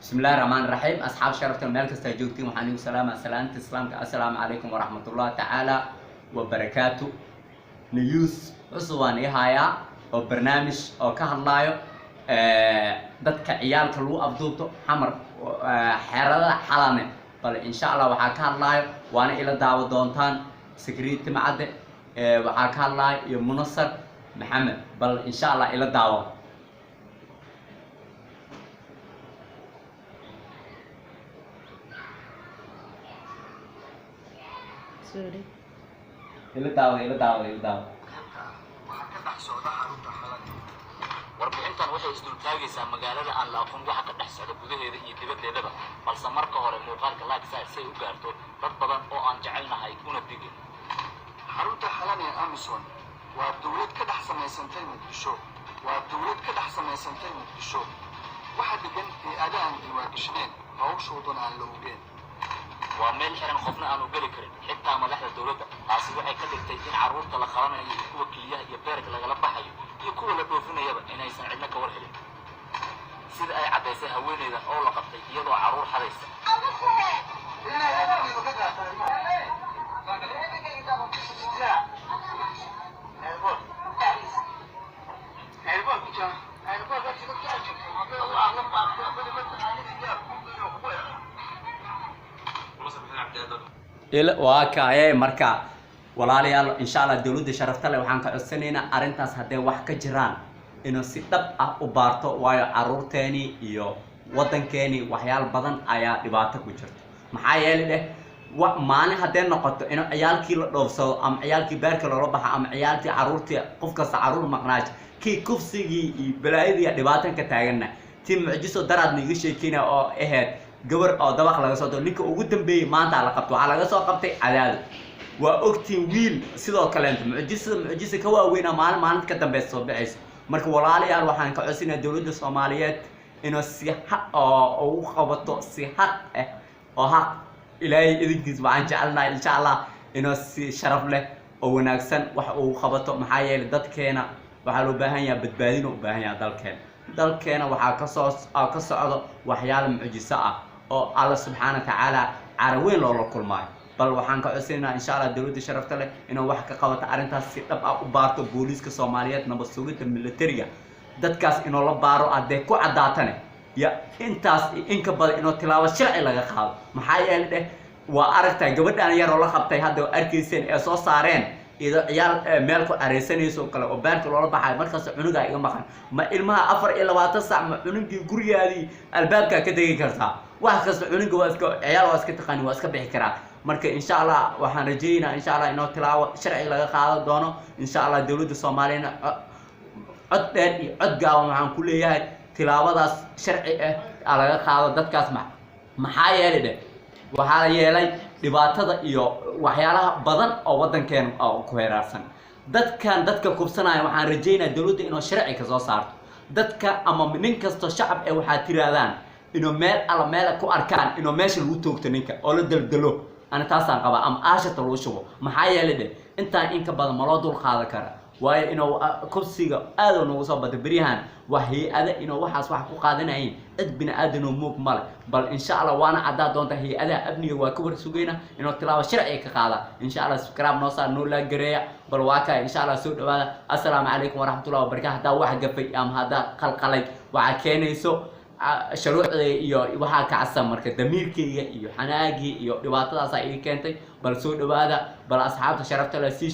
Bismillahi raxmaan raxiim. Asxaab sharafta, meel kasta ay joogtiin, waxaan igu salaamaa salaanta Islaamka. Assalaamu calaykum waraxmatullahi tacaala wabarakaatu. News cusub waan ii hayaa oo barnaamij oo ka hadlaayo dadka ciyaalka lagu afduubto Xamar, xeerada Xalane. Bal insha Allah waxaa ka hadlaayo, waana ila daawo doontaan, Sakriiti Macadde waxaa ka hadlaayo iyo Munasar Maxamed. Bal insha Allah ila daawo. Sorry. Ila daawo, ila daawo, ila daawo. Waxaa ka dhex socda xarunta Xalane. Warbixintan waxay isdultaagaysaa magaalada aan la aqoon waxa ka dhex socda gudaheeda iyo dibaddeedaba, balse marka hore muuqaalka like saar si ay u gaarto dad badan oo aan jecelnahay una digin. Xarunta Xalane ee AMISOM waa dowlad ka dhex samaysantay Muqdisho, waa dowlad ka dhex samaysantay Muqdisho. Waxaa degan hay'ada aan diiwaangashaneen, hawshoodana aan la ogeen. Waa meel xiran, qofna aanu geli karin, xitaa madaxda dowladda. Taasi waxay ka dhigtay in carruurta la qabanayo iyo kuwa keliyaha iyo beerka lagala baxayo iyo kuwa la dhoofinayaba inaysan cidna ka war helin, sida ay caddaysay haweeneydan oo la qabtay iyadoo carruur xadaysa. Waa kaaye. Marka walaalayaal, insha Allah dowladda sharafta leh waxaan ka codsanaynaa arrintaas hadday wax ka jiraan inuu si dhab ah u baarto, waayo caruurteeni iyo waddankeeni waxyaal badan ayaa dhibaato ku jirta. Maxaa yeelay dheh, wa maalin hadday noqoto inuu ciyaalkii la dhoofsado ama ciyaalkii beerka loola baxo ama ciyaalkii caruurtii, qof kasta caruur maqnaaj, kii kufsigii iyo balaayadii dhibaatan ka taaganna, tii mucjiso daraad niiga sheekeynaya oo ahayd gabar oo dabaq laga soo diro, ninka ugu dambeeyey maanta la qabto, waxaa laga soo qabtay Cadaado. Waa ogtiin wiil sidoo kaleento mucjisada mucjisa ka waaweynaa maalin maalinta ka dambeysa soo baxayso. Marka walaalayaal, waxaan ka codsanayaa dowladda Soomaaliyeed inuu si xaq oo ugu qabato, si xaq ah oo xaq Ilaahay idinkiis waxaan jecelnahay insha Allah inuu si sharaf leh oo wanaagsan wax ugu qabato. Maxaa yeelay dadkeena waxaa loo baahan yahay badbaadin, u baahan yahay dalkeena. Dalkeena waxaa kasoo ka socdo waxyaalo mucjiso ah oo Alla subxaana wa tacaala cara weyn loola kulmaayo. Bal waxaan ka codsanaynaa insha Allah dowladda sharafta leh inuu wax ka qabato arrintaas, si dhab ah u baarto, booliiska Soomaaliyeed, nabad sugidda, militariga, dadkaas inuu la baaro. Haddee ku caddaatane ya intaas iyo in ka badan inuu tilaabo sharci laga qaado. Maxaa yeelay dheh, waa aragtaa gabadhan yaroo la qabtay hadda oo arkayseen ee soo saareen iyadoo ciyaal meel ku careysanayso oo kale oo beerka loola baxayo. Markaas cunugaa iga maqan, ma ilmaha 24 saac ma cunugii gurigaadii albaabkaa ka degi kartaa? Wax kasta cunuga waa iska ciyaal, waa iska taqaani, waa iska bixi karaa. Marka insha Allah waxaan rajaynaynaa insha Allah inuu tilaabo sharci laga qaadan doono insha Allah. Dowladda Soomaaliyana cod dheer iyo cod gaaban waxaan ku leeyahay tilaabadaas sharci ah aa laga qaado dadkaas. Maxaa yeelay dheh, waxaa la yeelay dhibaatada iyo waxyaalaha badan oo waddankeena oo ku heeraarsan dadkan dadka kubsanaya. Waxaan rajaynayaa dowladda inuu sharci ka soo saarto dadka ama nin kasto shacab ee waxaad tirahdaan inuu meel alla meel ku arkaan inuu meesha lagu toogto ninka oo la daldalo. Ani taasaan qabaa, ama aashata lagu shubo. Maxaa yeelay dheh, intaan in ka badan ma loo dul qaadan kara, waayo inuu kubsiga aad oo nagu soo batay beryahan. Waa hay-ada inuu waxaas wax ku qaadanayin, cid bini aadan oo moog male. Bal insha Allah waana caddaa doonta, hay-adaha amniga waa ka war sugayna inuu tilaabo sharciga ka qaada insha Allah. Subscribe noo saar, noo laagareeya. Bal waa kay, insha Allah soo dhawaada. Assalaamu calaykum waraxmatullahi wabarakatu. Haddaa wax gafay ama haddaa qalqalay, waxaa keenayso shuruucda iyo waxaa kacsan. Marka damiirkayga iyo xanaagii iyo dhibaatadaasaa ii keentay. Bal soo dhawaada, bal asxaabta sharafta leh sii.